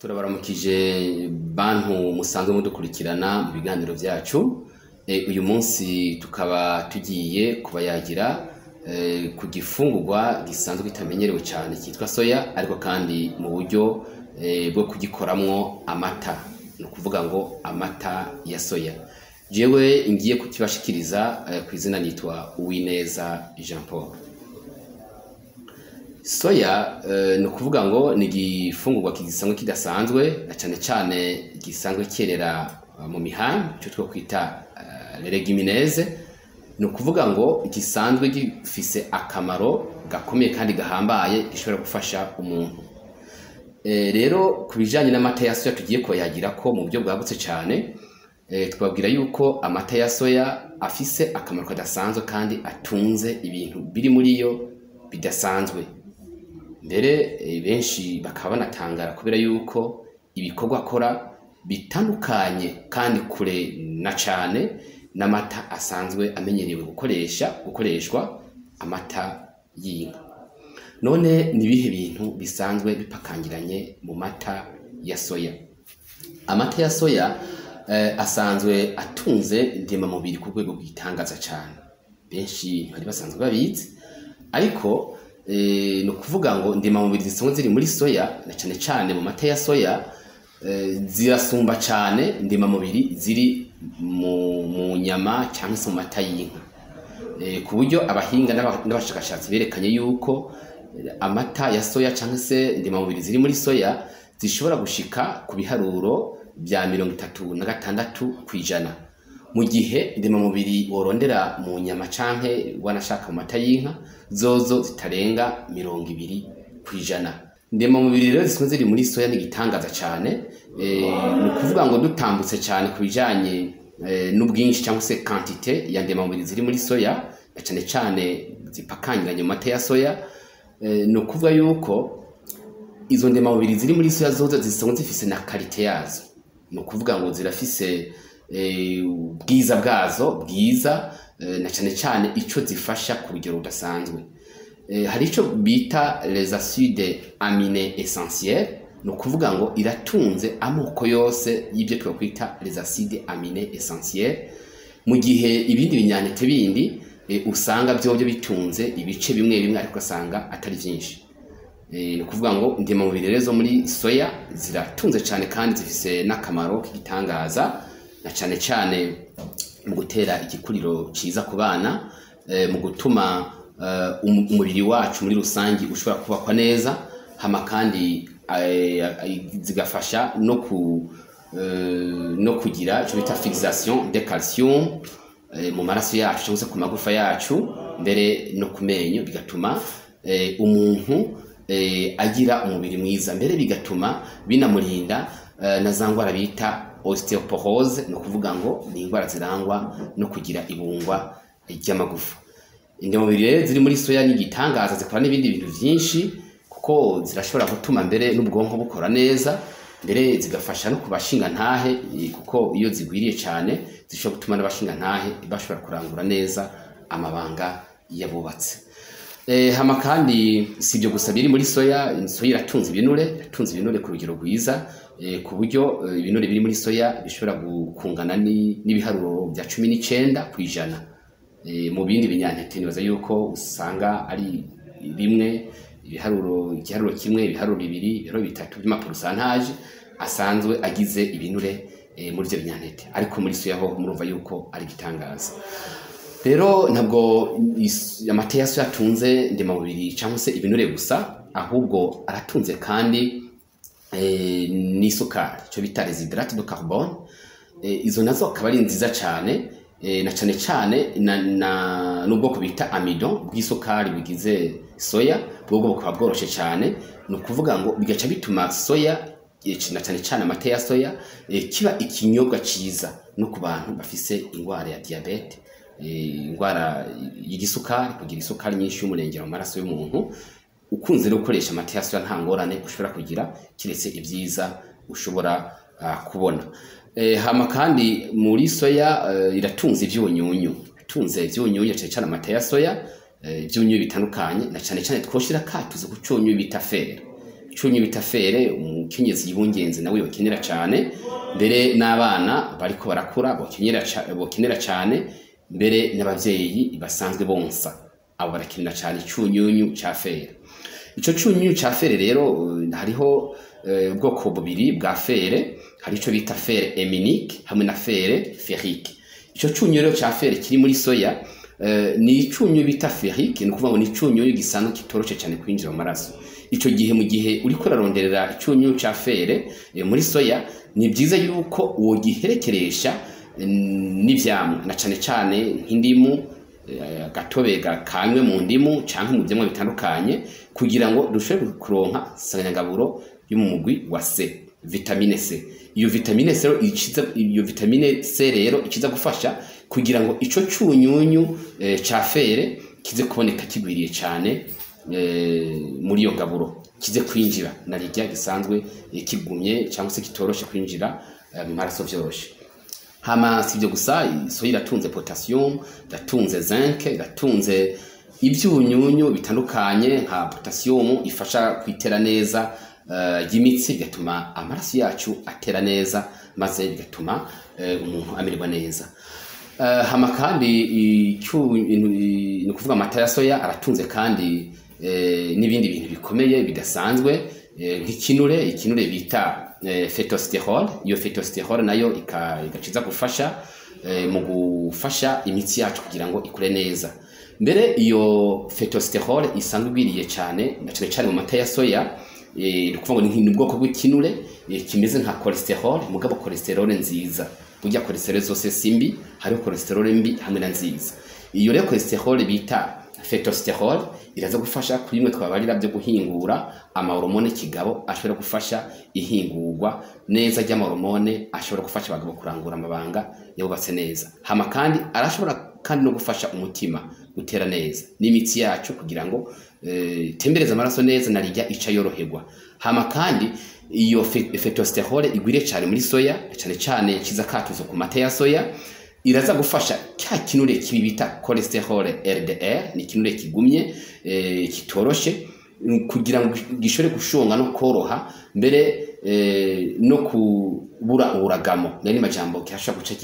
Turabaramukije bantu musanzwe mudukurikirana mu biganiro vyacu. Uyu munsi tukaba tugiye kubayagira ku gifungurwa gisanzwe kitamenyerewe cyane cyitwa soya, ariko kandi mu buryo bwo kugikoramwo amata, ni ukuvuga ngo amata ya soya. Jewe ngiye kukibashikiriza ku izina nitwa Uwineza Jean Paul. Soya ni ukuvuga ngo ni igifungurwa gisanzwe kidasanzwe, na cane cane gisanzwe kerera mu mihana, ico twokwita légumineuse. Ni ukuvuga ngo gisanzwe gifise akamaro gakomeye kandi gahambaye, gishobora gufasha umuntu. Rero ku bijanye n'amata ya soya tugiye kubayagirako mu buryo bwagutse cane, twababwira yuko amata ya soya afise akamaro kadasanzwe kandi atunze ibintu biri muri yo bidasanzwe. Mbere benshi bakaba banatangara kubera yuko ibikorwa akora bitandukanye kandi kure na cane n'amata asanzwe amenyerewe gukoreshwa, amata y'inka. None ni ibihe bintu bisanzwe bipakangiranye mu mata ya soya? Amata ya soya asanzwe atunze ndemamubiri ku rwego rw'igitangaza cane. Benshi ntibari basanzwe babizi, ariko ni ukuvuga ngo ndemamubiri zisanzwe ziri muri soya, na cane cane mu mata ya soya, zirasumba cane ndemamubiri ziri mu nyama cyangwa se mu mata y'inka. Ku buryo abahinga n'abashakashatsi berekanye yuko amata ya soya cyangwa se ndemamubiri ziri muri soya zishobora gushika ku biharuro bya 36%, mu gihe ndemamubiri worondera mu nyama canke wanashaka mu mata y'inka zozo zitarenga 20%. Ndemamubiri rero zisanzwe ziri muri soya ni igitangaza cane. Ni ukuvuga ngo dutambutse cane ku bijanye n'ubwinshi cyangwa se quantité ya ndemamubiri ziri muri soya, na cane cane zipakangiranye mu mata ya soya, ni ukuvuga yuko izo ndemamubiri ziri muri soya zozo zisanzwe zifise na qualité yazo. Ni ukuvuga ngo zirafise ubwiza bwazo bwiza, na cane cane ico zifasha ku rugero rudasanzwe. Hari ico bita les acides aminés essentiels. Ni ukuvuga ngo iratunze amoko yose y'ibyo twakwita les acides aminés essentiels, mu gihe ibindi binyantete bindi usanga vyovyo bitunze ibice bimwe bimwe, ariko ugasanga atari vyinshi. Ni ukuvuga ngo ndemamubiri rero zo muri soya ziratunze cane kandi zifise n'akamaro k'igitangaza, na cane cane mu gutera igikuriro ciza ku bana, mu gutuma umubiri wacu muri rusangi ushobora kubakwa neza, hama kandi zigafasha no kugira ico bita fixation de calcium mu maraso yacu cyangwa se ku magufa yacu, mbere no ku menyo, bigatuma umuntu agira umubiri mwiza, mbere bigatuma binamurinda na za ngwara bita ostéoporose. Ni ukuvuga ngo ni indwara zirangwa no kugira ibungwa ry'amagufa. Indemamubiri rero ziri muri soya ni igitangaza, zikora n'ibindi bintu vyinshi, kuko zirashobora gutuma mbere n'ubwonko bukora neza, mbere zigafasha no kubashinga ntahe, kuko iyo zigwiriye cane zishobora gutuma n'abashinga ntahe bashobora kurangura neza amabanga yabubatse. Hama kandi si ibyo gusa biri muri soya. Soya iratunze ibinure, iratunze ibinure ku rugero rwiza, ku buryo ibinure biri muri soya bishobora gukungana n'ibiharuro bya 19%. Mu bindi binyantete nibaza yuko usanga ari rimwe ibiharuro, igiharuro kimwe, ibiharuro bibiri, ibiharuro bitatu by'ama pourcentage asanzwe agize ibinure muri ivyo binyantete, ariko muri soya ho murumva yuko ari igitangaza. Rero ntabwo amata ya soya atunze ndemamubiri cyangwa se ibinure gusa, ahubwo aratunze kandi n'isukari, icyo bita les hydrates de carbone. Izo nazo akaba ari nziza cyane, na cane cane n'ubwoko bita amidon bw'isukari bugize soya, bwo bukaba bworoshe cyane. Ni ukuvuga ngo bigaca bituma soya, na cane cane amata ya soya, kiba ikinyobwa ciza no ku bantu bafise ingwara ya diabète, ingwara y'igisukari, kugira isukari nyinshi y'umurengera mu maraso y'umuntu. Ukunze rero gukoresha amata ya soya nta ngorane ushobora kugira, kiretse ibyiza ushobora kubona. Hama kandi muri soya iratunze ivyunyunyu, iratunze ivyunyunyu, cane cane amata ya soya, ivyunyunyu bitandukanye, na cane cane twoshira katuze ku cyunyunyu bita fer. Icunyunyu bita fer umukenyezi yibungenze nawe yokenera cane, mbere n'abana bariko barakura bokenera cane, mbere n'abavyeyi basanzwe bonsa abo barakenera cane icunyunyu ca fer. Ico cunyunyu ca fer rero hariho ubwoko bubiri bwa fer, hari ico bita fer héminique hamwe na fer ferrique. Ico cunyunyu rero ca fer kiri muri soya ni icunyu bita ferrique, ni ukuvuga ngo ni icunyunyu gisanzwe kitoroshe cyane kwinjira mu maraso. Ico gihe mu gihe uriko uraronderera icunyunyu ca fer muri soya, ni byiza yuko wogiherekeresha n'ivyamwa, na cane cane nk'indimu, agatobe gakanywe mu ndimu canke mu vyamwa bitandukanye, kugira ngo dushobore kuronka nsanganyangaburo yo mu mugwi wa C, vitamine C. Iyo vitamine C rero ikiza, iyo vitamine C rero ikiza gufasha kugira ngo ico cunyunyu ca fer kize kuboneka kigwiriye cane muri iyo ngaburo, kize kwinjira na rirya gisanzwe kigumye cyangwa se kitoroshe kwinjira mu maraso vyoroshe. Hama si ibyo gusa, soya iratunze potassium, iratunze zinc, iratunze ibyunyunyu bitandukanye nka potassium ifasha kwitera neza ry'imitsi, bigatuma amaraso yacu atera neza, maze bigatuma umuntu amererwa neza. Hama kandi ni ukuvuga amata ya soya aratunze kandi n'ibindi bintu bikomeye bidasanzwe, nk'ikinure, ikinure bita phytosterol. Iyo phytosterol nayo igaciza gufasha mu gufasha imitsi yacu kugira ngo ikure neza. Mbere iyo phytosterol isanzwe igwiriye cyane na cyane cyane mu mata ya soya, ni ukuvuga ngo ni ubwoko bw'ikinure kimeze nka cholesterol, mugabo cholesterol nziza. Burya cholesterol zose si mbi, hariho cholesterol mbi hamwe na nziza. Iyo rero cholesterol bita phytosterol iraza gufasha kuri bimwe twabarira byo guhingura amahormone kigabo, ashobora gufasha ihingurwa neza ry'amahormone ashobora gufasha abagabo kurangura amabanga yabubatse neza. Hama kandi arashobora kandi no gufasha umutima gutera neza n'imitsi yacu kugira ngo itembereze amaraso neza, na rirya ica yoroherwa. Hama kandi iyo phytosterol igwiriye cyane muri soya, cyane cyane kiza katuzo ku mata ya soya, iraza gufasha cya kinure kibi bita cholesterol LDL, ni kinure kigumye kitoroshe kugira ngo gishobore gushonga no koroha, mbere no kubura uburagamo, nari majambo kirashobora guca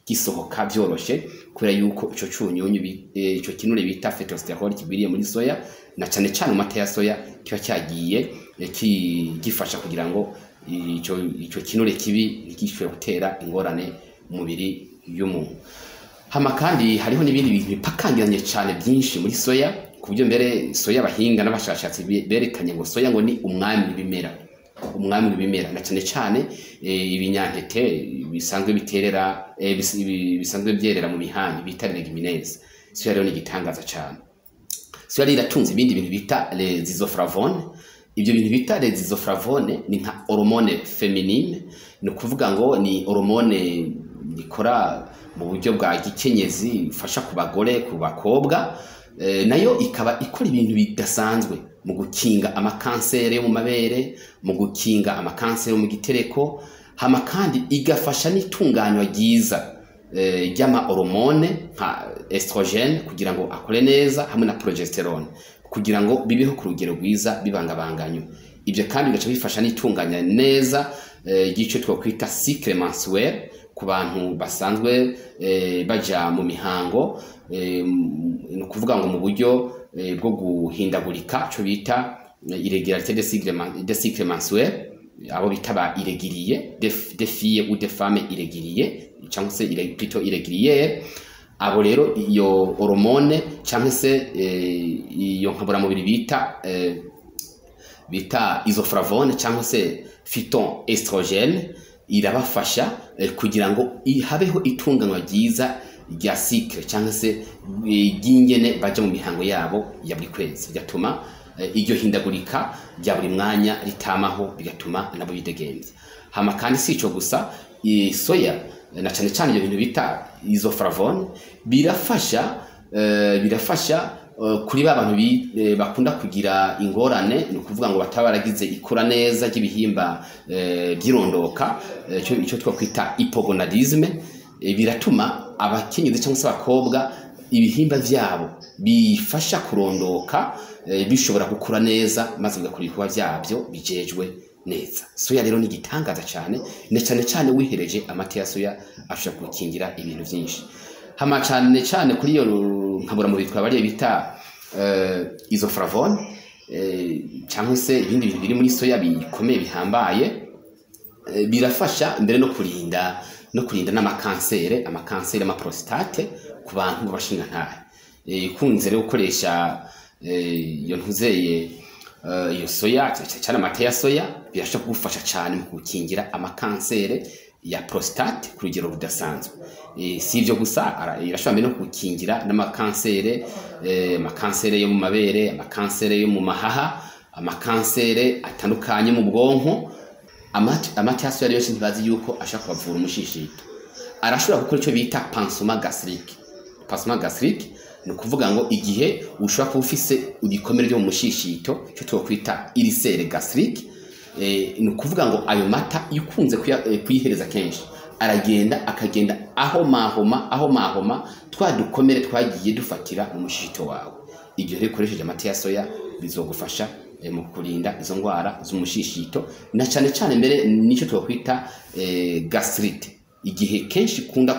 gisohoka byoroshe, kubera yuko ico cunyunyu ico kinure bita phytosterol kigwiriye muri soya na cyane cyane mu mata ya soya kiba cyagiye gifasha kugira ngo ico kinure kibi ntigishobore gutera ingorane umubiri y'umuntu. Hama kandi hariho n'ibindi bintu bipakangiranye cyane byinshi muri soya, ku buryo mbere soya abahinga n'abashakashatsi berekanye ngo soya ngo ni umwami w'ibimera, umwami w'ibimera na cyane cyane ibinyantete bisanzwe biterera bisanzwe byerera mu mihanyi bita légumineuses. Soya rero ni igitangaza cyane. Soya rero iratunze ibindi bintu bita les isoflavones. Ibyo bintu bita les isoflavones ni nka hormone féminine, ni ukuvuga ngo ni hormone ikora mu buryo bwa gikenyezi, ifasha ku bagore, ku bakobwa, nayo ikaba ikora ibintu bidasanzwe mu gukinga amakansere yo mu mabere, mu gukinga amakansere yo mu gitereko. Hama kandi igafasha n'itunganywa ryiza ry'ama hormone nka estrogène kugira ngo akore neza, hamwe na progesterone kugira ngo bibeho ku rugero rwiza bibangabanganywe. Ibyo kandi bigaca bifasha n'itunganya neza ry'ico twakwita cycle mensuel ku bantu basanzwe baja mu mihango, ni ukuvuga ngo mu buryo bwo guhindagurika, ico bita irrégularité de cycle mensuel, abo bita ba irrégulier, des filles ou des femmes irréguliers cyangwa se plutôt irrégulière. Abo rero iyo hormone cyangwa se iyo nkaburamubiri bita isoflavone cyangwa se phytoestrogène irabafasha kugira ngo habeho itunganywa ryiza rya cycle cyangwa se ry'ingene baja mu mihango yabo ya buri kwezi, bigatuma iryo hindagurika rya buri mwanya ritamaho, bigatuma nabo bidegemvya. Hama kandi si ico gusa, soya na cane cane ibyo bintu bita isoflavone birafasha kuri ba bantu bakunda kugira ingorane, ni ukuvuga ngo bataba baragize ikura neza ry'ibihimba by'irondoka, ico twakwita hypogonadisme. Biratuma abakenyezi cyangwa se abakobwa ibihimba vyabo bifasha kurondoka bishobora gukura neza maze bigakora ibikorwa vyabyo bijejwe neza. Soya rero ni igitangaza cyane, na cyane cyane wihereje amata ya soya ashobora gukingira ibintu byinshi. Hama cyane cyane kuri iyo nkaburamubiri twabariye bita isoflavone, cyangwa se ibindi bintu biri muri soya bikomeye bihambaye, birafasha mbere no kurinda n'amakansere, amakansere y'amaprostate ku bantu b'abashingantahe. Ikunze rero gukoresha iyo ntuzeye, iyo soya cyane amata ya soya birashobora kugufasha cyane mu gukingira amakansere ya prostate ku rugero rudasanzwe. Si ibyo gusa, irashobora mbere no gukingira n'amakansere, amakansere yo mu mabere, amakansere yo mu mahaha, amakansere atandukanye mu bwonko. Amata ya soya rero ntibazi yuko ashobora kubavura umushishito. Arashobora gukora icyo bita pansement gastrique. Pansement gastrique ni ukuvuga ngo igihe ushobora kuba ufise ibikomere byo mu mushishito, icyo twokwita ulcère gastrique, ni ukuvuga ngo ayo mata iyo ukunze kuyihereza kenshi aragenda akagenda aho mahoma twa dukomere twagiye dufatira mu mushishito wawe. Igihe rero ukoresheje amata ya soya bizogufasha mu kurinda izo ndwara z'umushishito, na cyane cyane mbere nicyo twakwita gastrite. Igihe kenshi ukunda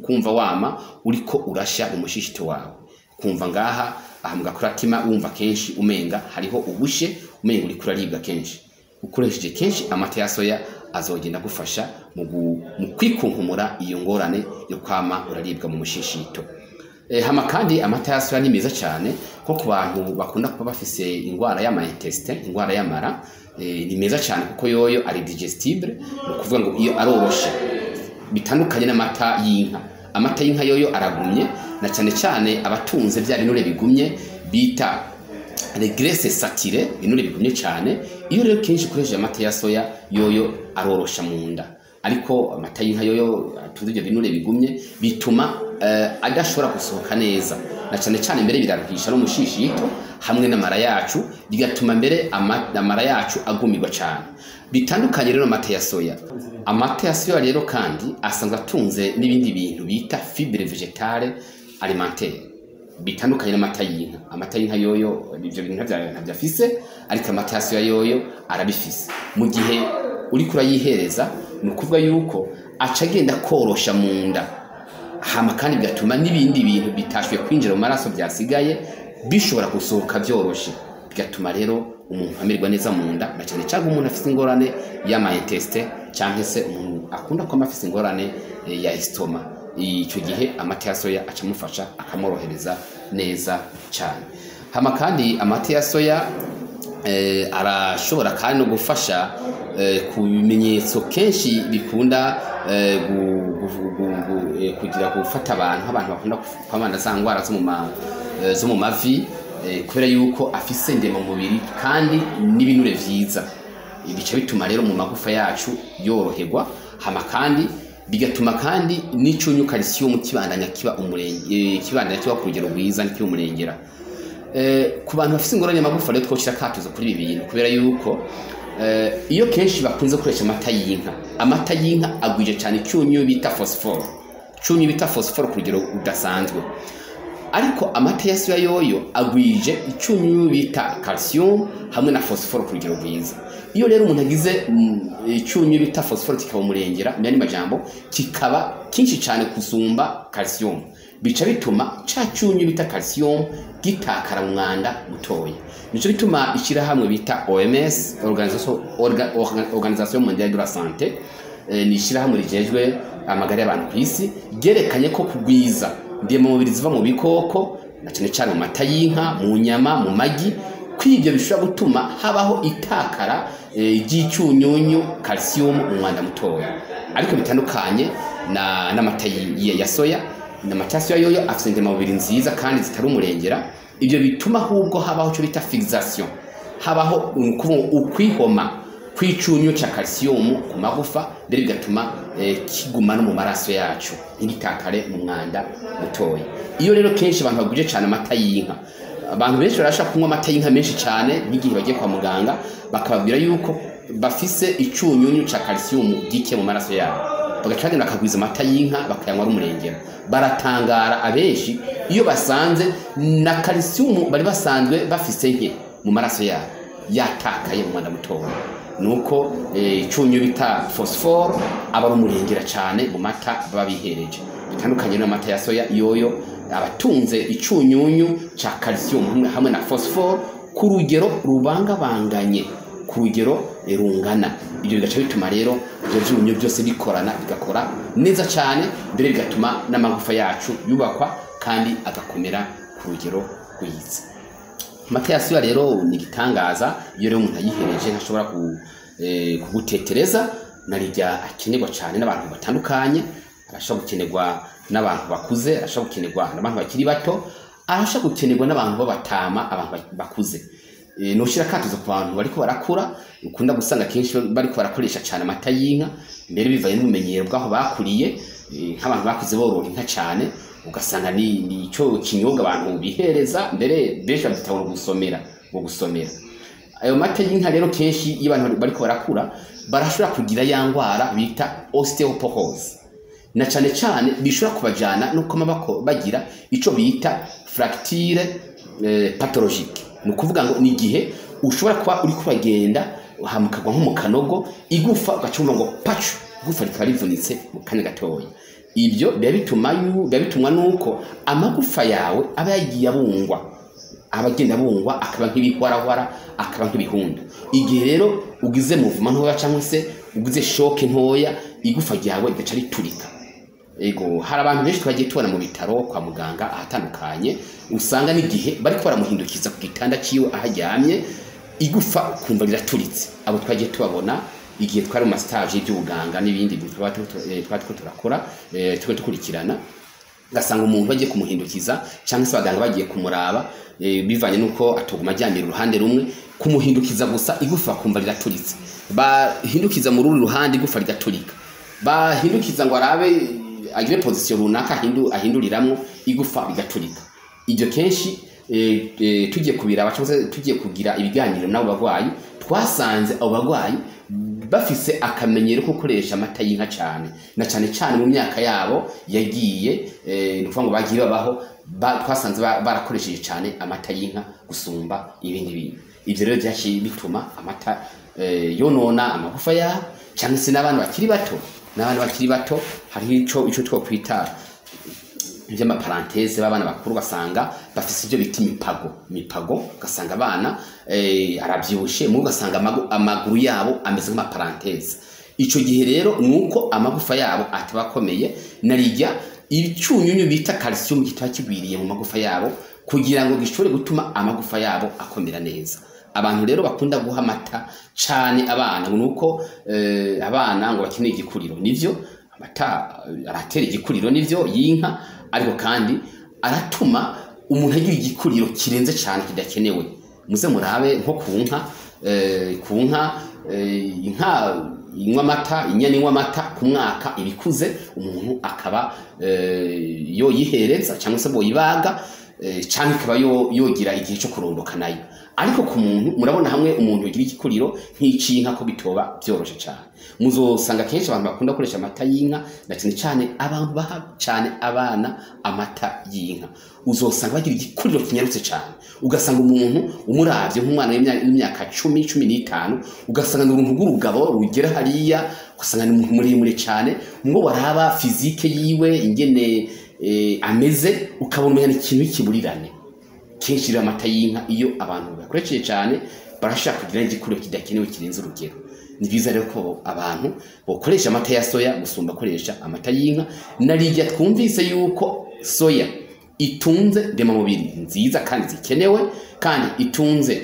kumva wama uriko urasha umushishito wawe, kumva ngaha aha mu gakuratima wumva kenshi umenga hariho ubushe, umenga uriko uraribwa kenshi, ukoresheje kenshi amata ya soya azogenda gufasha mu kwikunkumura iyo ngorane yo kwama uraribwa mu mushishito. Hama kandi amata ya soya ni meza cyane nko ku bantu bakunda kuba bafise ingwara y'ama intestin, ingwara y'amara, ni meza cyane kuko yoyo ari digestible, ni ukuvuga ngo iyo aroroshe bitandukanye n'amata y'inka. Amata y'inka yoyo aragumye, na cyane cyane abatunze bya binure bigumye bita graisse saturée, binure bigumye cyane. Iyo rero kenshi ukoresheje amata ya soya yoyo arorosha mu nda, ariko amata y'inka yoyo atunze ibyo binure bigumye bituma adashobora gusohoka neza, na cyane cyane mbere biraruhisha n'umushishito hamwe n'amara yacu, bigatuma mbere amara yacu agumirwa cyane. Bitandukanye rero amata ya soya. Amata ya soya rero kandi asanzwe atunze n'ibindi bintu bita fibre végétale alimentaire, bitandukanye n'amata y'inka. Amata y'inka yoyo ibyo bintu ntabyo afise, ariko amata ya soya yoyo arabifise. Mu gihe uri kurayihereza ni ukuvuga yuko aca agenda korosha mu nda, hama kandi bigatuma n'ibindi bintu bitashoboye kwinjira mu maraso byasigaye bishobora gusohoka byoroshe, bigatuma rero umuntu amererwa neza mu nda, na cyane cyane umuntu afite ingorane y'ama intestin cyangwa se umuntu akunda kuba afite ingorane ya estomac. Icyo gihe amata ya soya acamufasha akamworohereza neza cyane. Hama kandi amata ya soya arashobora kandi no gufasha ku bimenyetso kenshi bikunda kugira gufata abantu, abantu bakunda kwamana za ngwara zo mu mavi, kubera yuko afise ndema mubiri kandi n'ibinure vyiza. Ibice bituma rero mu magufa yacu yoroherwa, hama kandi bigatuma kandi n'icyunyu calcium kibandanya kiba umurenge, kibandanya kiba ku rugero rwiza ntikibe umurengera. Ku bantu bafise ingorane y'amagufa rero twoshira katuzo kuri ibi bintu, kubera yuko iyo kenshi bakunze gukoresha amata y'inka, amata y'inka agwije cyane icyunyu bita phosphore, icyunyu bita phosphore ku rugero rudasanzwe. Ariko amata ya soya yoyo agwije icyunyu bita calcium hamwe na phosphore ku rugero rwiza. Iyo rero umuntu agize icyunyu bita phosphore kikaba umurengera, mu yandi majambo kikaba kinshi cyane kusumba calcium, bica bituma ca cyunyu bita calcium gitakara mu mwanda mutoya. Nico bituma ishyirahamwe bita OMS, Organisation Mondiale de la Santé, ni ishyirahamwe rijejwe amagara y'abantu ku isi, ryerekanye ko kugwiza ndemamubiri ziva mu bikoko, na cyane cyane mu mata y'inka, mu nyama, mu magi, kwibyo bishobora gutuma habaho itakara ry'icyunyunyu calcium mu mwanda mutoya. Ariko bitandukanye n'amata ya soya. N'amata ya soya yoyo afite ndemamubiri nziza kandi zitari umurengera. Ibyo bituma ahubwo habaho icyo bita fixation, habaho ukwihoma kw'icyunyu cya calcium ku magufa, mbere bigatuma kiguma no mu maraso yacu ntigitakare mu mwanda mutoya. Iyo rero kenshi abantu bagwije cyane amata y'inka, abantu benshi barashaka kunywa amata y'inka menshi cyane, nk'igihe bagiye kwa muganga bakababwira yuko bafise icyunyunyu cya calcium gike mu maraso yabo. Bagaca bagenda bakagwiza amata y'inka bakayanywa ari umurengera. Baratangara abenshi iyo basanze na calcium bari basanzwe bafise nke mu maraso yabo yatakaye mu mwanda mutoya. Nuko icunyu bita phosphore aba ari umurengera cyane mu mata baba bihereje, bitandukanye n'amata ya soya yoyo abatunze icunyunyu ca calcium hamwe na phosphore ku rugero rubangabanganye, ku rugero rungana. Ibyo bigaca bituma rero ibyo vyunyu byose bikorana bigakora neza cyane, mbere bigatuma n'amagufa yacu yubakwa kandi agakomera ku rugero rwiza. Amata ya soya rero ni igitangaza. Iyo rero umuntu ayihereje ntashobora kugutetereza, narirya akenerwa cyane n'abantu batandukanye. Arashobora gukenerwa n'abantu bakuze, arashobora gukenerwa n'abantu bakiri bato, arashobora gukenerwa n'abantu b'abatama, abantu bakuze. Noshira katuzo ku bantu bariko barakura, ukunda gusanga kenshi bariko barakoresha cyane amata y'inka, mbere bivaye n'ubumenyero bw'aho bakuriye. Nk'abantu bakuze borora inka cyane, ugasanga ni ico kinyobwa abantu bihereza, mbere benshi babyita ngo gusomera, ngo gusomera ayo mata y'inka. Rero kenshi iyo abantu bariko barakura barashobora kugira ya ngwara bita osteoporose, na cane cane bishobora kubajana no kuma bagira ico bita fracture pathologique. Ni ukuvuga ngo ni igihe ushobora kuba uri kuragenda hamukagwa nko mu kanogo, igufa ugacumva ngo pacu, igufa rikaba rivunitse mu kanya gatoya. Ibyo biba bitumwa nuko amagufa yawe aba yagiye abungwa, aba agenda abungwa akaba nk'ibihwarahwara, akaba nk'ibihunda. Igihe rero ugize muvuma ntoya cyangwa se ugize shoke ntoya, igufa ryawe rigaca riturika. Ego, hari abantu benshi twagiye tubona mu bitaro kwa muganga ahatandukanye, usanga n'igihe bariko baramuhindukiza ku gitanda ciwe aho aryamye, igufa kumva riraturitse. Abo twagiye tubabona igihe twari mu mastage y'iby'ubuganga n'ibindi bintu twaba turiko turakora, turiko dukurikirana, ugasanga umuntu bagiye kumuhindukiza cyangwa se abaganga bagiye kumuraba, bivanye nuko atoguma aryamira uruhande rumwe, kumuhindukiza gusa igufa kumva riraturitse, bahindukiza mu rundi ruhande igufa rigaturika, bahindukiza ngo arabe agire position runaka ahinduriramwo, igufa rigaturika. Ibyo kenshi tugiye kubiraba cyangwa se tugiye kugira ibiganiro n'abo bagwayi, twasanze abo bagwayi bafise akamenyero ko gukoresha amata y'inka cyane, na cyane cyane mu myaka yabo yagiye, ni ukuvuga ngo bagiye babaho, twasanze barakoresheje cyane amata y'inka gusumba ibindi bintu. Ibyo rero byaciye bituma amata yonona amagufa yabo, cyangwa se n'abantu bakiri bato, n'abana bakiri bato hariho ico twokwita ivy'amaparanteze b'abana bakuru, ugasanga bafise ivyo bita imipago, ugasanga abana aravyibushe, mu ugasanga amaguru yabo ameze nk'amaparanteze. Ico gihe rero nuko amagufa yabo ataba akomeye, narirya icunyunyu bita calcium kitaba kigwiriye mu magufa yabo kugira ngo gishobore gutuma amagufa yabo akomera neza. Abantu rero bakunda guha amata cane abana ngo nuko abana ngo bakeneye igikuriro, nivyo amata aratera igikuriro nivyo y'inka, ariko kandi aratuma umuntu agira igikuriro kirenze cane kidakenewe. Muze murabe nko ku nka, inka inywa amata, inyana inywa amata ku mwaka ibikuze, umuntu akaba yoyihereza cyangwa se boyibaga, cyangwa ikaba yogira igihe cyo kurondoka nayo. Ariko ku muntu murabona hamwe umuntu ugira igikuriro nk'ic'inka ko bitoba byoroshe cyane. Muzosanga kenshi abantu bakunda gukoresha amata y'inka, na cyane cyane abantu baha cyane abana amata y'inka, uzosanga bagira igikuriro kinyarutse cyane. Ugasanga umuntu umuravye nk'umwana w'imyaka 10, 15, ugasanga ni uruntu rw'urugabo rugera hariya, ugasanga ni umuntu muremure cyane, ngo waraba physique yiwe ingene ameze, ukabona umenya ikintu kiburirane. Kenshi rero amata y'inka iyo abantu bakoresheje cyane barashaka kugira igikuriro kidakenewe kirenze urugero. Ni byiza rero ko abantu bokoresha amata ya soya gusumba koresha amata y'inka. Narirya twumvise yuko soya itunze ndemamubiri nziza kandi zikenewe, kandi itunze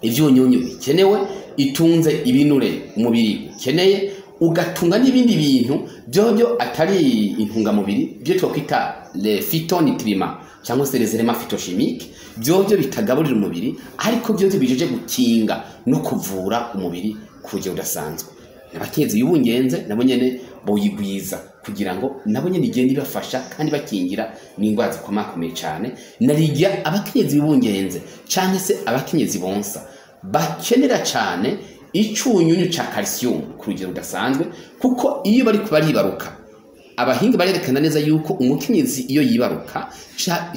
ivyunyunyu bikenewe, itunze ibinure umubiri ukeneye, ugatunga n'ibindi bintu byo atari intungamubiri, byo twakwita les phytonutriments cyangwa se les éléments phytochimiques, byo bitagaburira umubiri ariko byo bijeje gukinga no kuvura umubiri ku buryo budasanzwe. N'abakenyezi bibungenze nabo nyene boyigwiza kugira ngo nabo nyene igende ibafasha kandi bakingira n'indwara zikomakomeye cyane. Narirya abakenyezi bibungenze cyangwa se abakenyezi bonsa bakenera cyane icunyunyu ca calcium ku rugero rudasanzwe, kuko iyo bari kubaribaruka abahinga barerekana neza yuko umukenyezi iyo yibaruka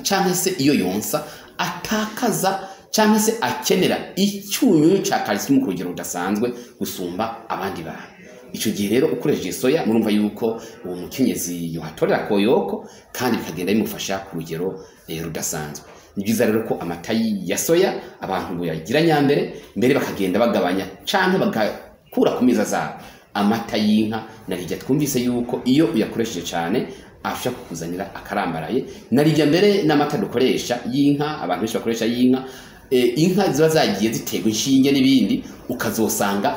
canke se iyo yonsa atakaza canke se akenera icyunyunyu ca calcium ku rugero rudasanzwe gusumba abandi bantu. Ico gihe rero ukoresheje soya murumva yuko uwo mukenyezi yohatorera koyoko kandi bikagenda bimufasha ku rugero rudasanzwe. Ni byiza rero ko amata ya soya abantu boyagira nyambere mbere bakagenda bagabanya canke bagakura ku meza zabo amata y'inka, na rijya twumvise yuko iyo uyakoresheje cyane afasha kukuzanira akarambaraye. Na rijya mbere n'amata dukoresha y'inka, abantu benshi bakoresha y'inka, inka ziba zagiye ziterwa inshinge n'ibindi, ukazosanga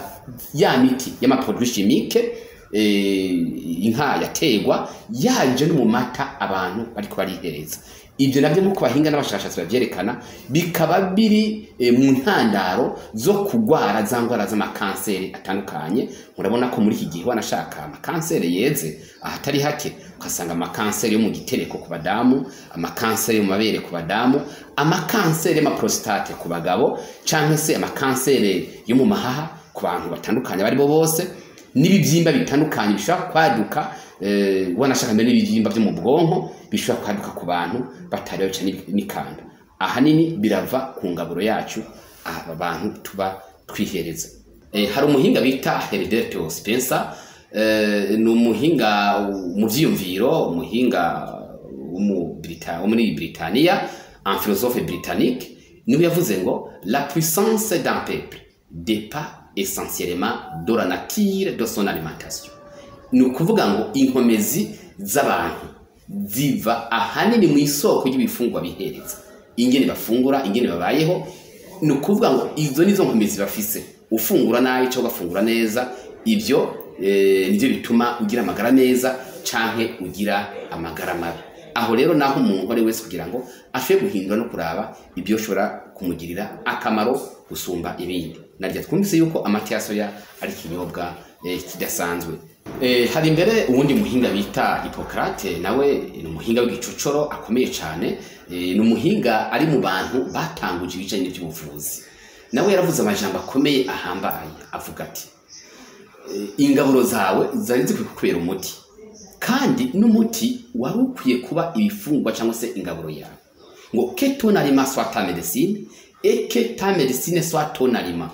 ya miti y'amaproduits chimiques inka yategwa yaje no mu mata abantu bariko barihereza. Ibyo nabyo nk'uko bahinga n'abashakashatsi bavyerekana bikaba biri mu ntandaro zo kugwara za ndwara z'amakanseri atandukanye. Murabona ko muri iki gihe wanashaka amakanseri yeze ahatari hake, ukasanga amakanseri yo mu gitereko ku badamu, amakanseri yo mu mabere ku badamu, amakanseri y'amaprostate ku bagabo, canke se amakanseri yo mu mahaha ku bantu batandukanye bari bo bose, n'ibibyimba bitandukanye bishobora kwaduka, wanashaka mbere n'ibibyimba byo mu bwonko bishobora kwaduka ku bantu batari babica n'ikanda. Ahanini birava ku ngaburo yacu aba bantu tuba twihereza. Hari umuhinga bita Herbert Spencer, ni umuhinga mu vyiyumviro, umuhinga wo muri Britania, un philosophe britannique, niwe yavuze ngo la puissance d'un peuple dépend essentiellement de la nature de son alimentation. Ni ukuvuga ngo inkomezi z'abantu ziva ahanini mu isoko y'ibifungwa bihereza, ingene bafungura, ingene babayeho. Ni ukuvuga ngo izo nizo nkomezi bafise. Ufungura nabi cyangwa ugafungura neza, ibyo nivyo bituma ugira amagara meza canke ugira amagara mabi. Aho rero naho umuntu ari wese kugira ngo ashobore guhindura no kuraba ibyo ushobora kumugirira akamaro gusumba ibindi. Narya twumvise yuko amata ya soya ari ikinyobwa kidasanzwe. Hari imbere uwundi muhinga bita Hippocrate, nawe ni umuhinga w'igicocoro akomeye cyane, ni umuhinga ari mu bantu batanguje ibijanye n'iby'ubuvuzi. Nawe yaravuze amajambo akomeye ahambaye, avuga ati ingaburo zawe zari zikwiye kukubera umuti, kandi n'umuti wari ukwiye kuba ibifungwa cyangwa se ingaburo yawe. Ngo que ton aliment soit ta médecine et que ta médecine soit ton aliment.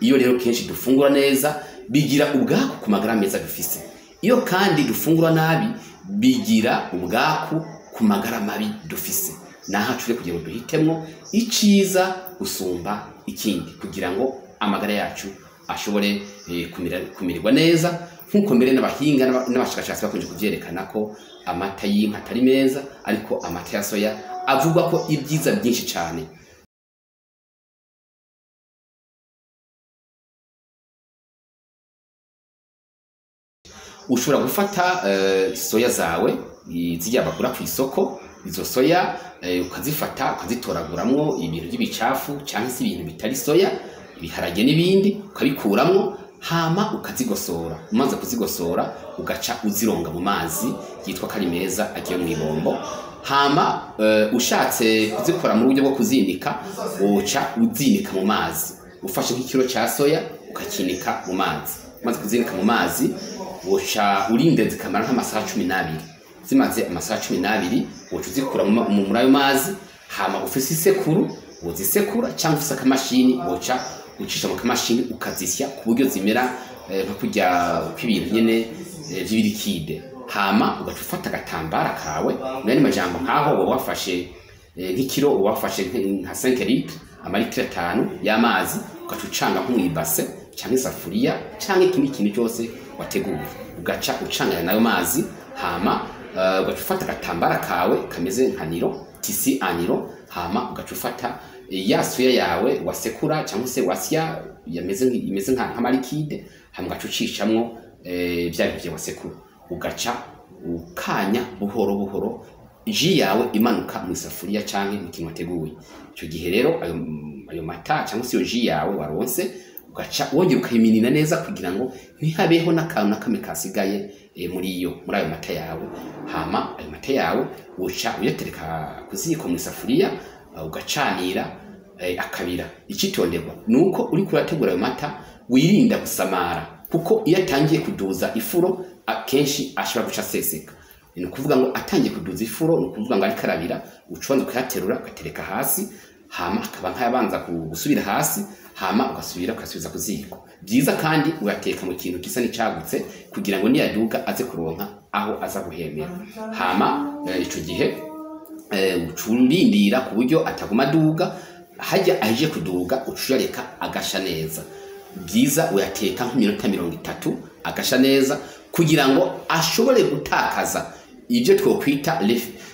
Iyo rero kenshi dufungura neza bigira ubwaku ku magara meza dufise, iyo kandi dufungura nabi bigira ubwaku ku magara mabi dufise. Naha turi kugira ngo duhitemwo iciza gusumba ikindi kugira ngo amagara yacu ashobore kumererwa neza. Nkuko mbere n'abahinga n'abashakashatsi bakunze kuvyerekana ko amata y'inka atari meza, ariko amata ya soya avugwa ko ibyiza byinshi cyane. Ushobora gufata soya zawe zirya bakura ku isoko, izo soya ukazifata ukazitoraguramwo ibintu by'ibicafu cyangwa se ibintu bitari soya, ibiharage n'ibindi, ukabikuramwo hama ukazigosora. Umaze kuzigosora ugaca uzironga mu mazi yitwa kari meza agiye mu ibombo. Hama ushatse kuzikora mu buryo bwo kuzinika, uca uzinika mu mazi. Ufashe nk'ikiro ca soya ukakinika mu mazi. Umaze kuzinika mu mazi uca urinde zikamara nk'amasaha 12. Zimaze amasaha 12 uca uzikura muri ayo mazi, hama ufise isekuru wozisekura cyangwa ufise akamashini woca ucisha mu kamashini ukazisya ku buryo zimera nka kurya kw'ibintu nyene vy'ibirikide. Hama ugaca ufata agatambara kawe, nani majambo nkaho woba wafashe nk'ikiro, woba wafashe nka 5 litres, amaritiro 5 y'amazi, ugaca ucanga nko mw'ibase canke isafuriya canke ikindi kintu cyose wateguye, ugaca ucangana nayo mazi. Hama ugaca ufata agatambara kawe kameze nka niro, tisi aniro, hama ugaca ufata ya soya yawe wasekura cyangwa se wasya yameze imeze nka nk'amarikide, hama ugaca ucishamwo bya bintu bya wasekura, ugaca ukanya buhoro buhoro ji yawe imanuka mu isafuriya canke mu kintu wateguye. Icyo gihe rero ayo mata cyangwa se iyo ji yawe waronse ugaca wongera ukayiminina neza kugira ngo ntihabeho n'akantu na kamwe kasigaye muri ayo mata yawe. Hama ayo mata yawe uca uyatereka ku ziko mu isafuriya, ugacanira akabira. Icitonderwa nuko uri kurategura ayo mata wirinda gusamara, kuko iyo atangiye kuduza ifuro akenshi ashobora guca aseseka. Ni ukuvuga ngo atangiye kuduza ifuro, ni ukuvuga ngo ariko arabira, uca ubanza ukayaterura ugatereka hasi, hama akaba nk'ayabanza gusubira hasi, hama ugasubira ukasubiza ku ziko. Byiza kandi uyateka mu kintu gisa n'icagutse kugira ngo niyaduga aze kuronka aho aza guhemera. Hama ico gihe ucurindira ku buryo ataguma aduga, hajya aje kuduga ucuyareka agasha neza. Byiza uyateka nk'iminota 30 agasha neza kugira ngo ashobore gutakaza ibyo twokwita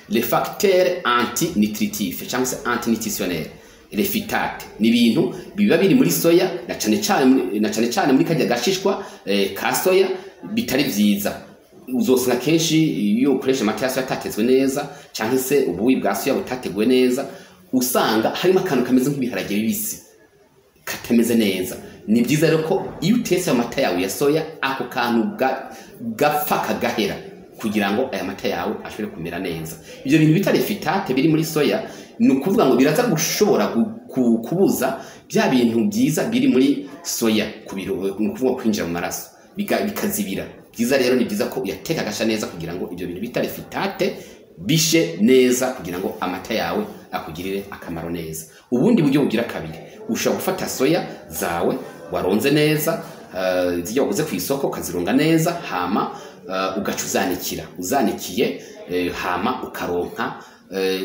les facteurs antinutritifs cyangwa se antinutritionnels, les phytates. Ni ibintu biba biri muri soya na cane cane muri kajya gashishwa ka soya bitari vyiza. Uzosanga kenshi iyo ukoresha amata ya soya atatetswe neza cyangwa se ubuyi bwa soya butateguwe neza, usanga harimo akantu kameze nk'ibiharage bibisi katameze neza. Ni byiza rero ko iyo utetse amata yawe ya soya ako kantu gapfa kagahera kugira ngo aya mata yawe ashobore kumera neza. Ibyo bintu bita phytate biri muri soya ni ukuvuga ngo biraza gushobora kubuza bya bintu byiza biri muri soya ni ukuvuga kwinjira mu maraso bikazibira. Byiza rero ni byiza ko uyateka agasha neza kugira ngo ibyo bintu bita phytate bishe neza kugira ngo amata yawe akugirire akamaro neza. Ubundi buryo bugira kabiri, ushobora gufata soya zawe waronze neza, zijya waguze ku isoko ukazironga neza, hama ugaca uzanikira. Uzanikiye hama ukaronka,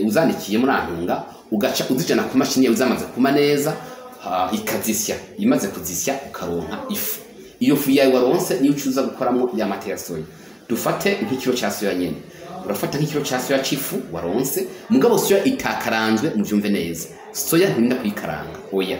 uzanikiye muri antunga ugaca uzijana ku mashini yawe zamaze kuma neza, ikazisya. Imaze kuzisya ukaronka ifu. Iyo fu yawe waronse niyo ucuza gukoramo ya mata ya soya. Dufate nk'ikiro cya soya nyene, urafata nk'ikiro cya soya c'ifu waronse, mugabo soya itakaranzwe, muvyumve neza. Soya nturinda kuyikaranga, oya,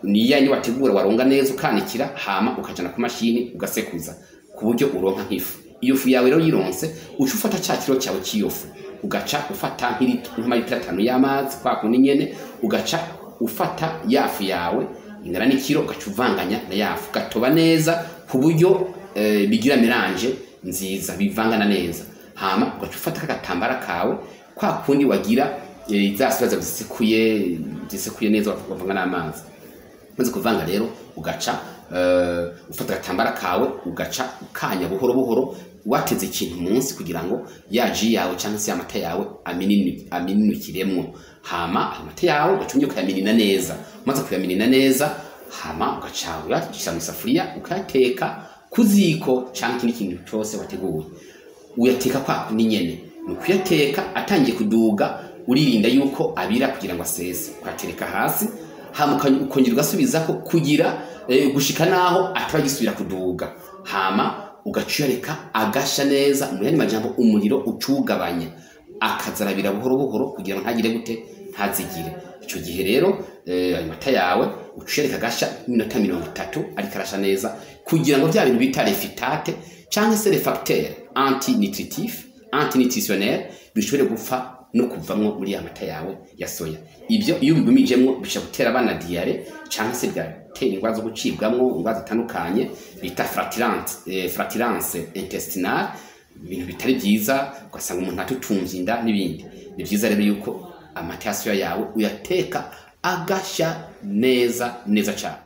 ni ya ni wategura waronga neza ukanikira, hama ukajana ku mashini ugasekuza ku buryo uronka nk'ifu. Iyo fu yawe rero yironse, uca ufata ca kiro cyawe cy'iyo fu, ugaca ufata nk'amaritiro 5 y'amazi kwa kundi nyene, ugaca ufata ya fu yawe ingana n'ikiro, ugaca uvanganya na ya fu, gatoba neza ku buryo bigira mélange nziza, bivangana neza. Hama ugaca ufata agatambara kawe kwa kundi wagira za soya zisekuye neza wavanga n'amazi. Maze kuvanga rero ugaca ufata agatambara kawe ugaca ukanya buhoro buhoro wateze ikintu munsi kugira ngo ya ji yawe cyangwa se amata yawe amininukiremwo. Hama amata yawe ugaca ukayaminina neza. Umaze kuyaminina neza, hama ugaca uyashyira mu isafuriya ukayateka ku ziko cyangwa ikindi kintu cyose wateguye. Uyateka kwa kundi nyene, ni ukuyateka atangiye kuduga, uririnda yuko abira kugira ngo asese, ukayatereka hasi, hama ukongera ugasubizako kugira gushika naho atagisubira kuduga. Hama ugacuyareka agasha neza, mu yandi majambo umuriro ucugabanya, akazarabira buhoro buhoro kugira ngo ntagire gute, ntazigire. Ico gihe rero ayo mata yawe ucuyareka agasha iminota 30 ariko arasha neza kugira ngo bya bintu bita phytate cyangwa se les facteurs antinutritifs antinutritionnels bishobore gupfa no kuvamwo muri ya mata yawe ya soya. Ibyo iyo ubigumijemwo bishobora gutera abana diarrhée cyangwa se bigatera indwara zo gucibwamwo, indwara zitandukanye bita flatulence intestinale, ibintu bitari byiza, ugasanga umuntu atutumvye inda n'ibindi. Ni byiza rero yuko amata ya soya yawe uyateka agasha neza neza cyane.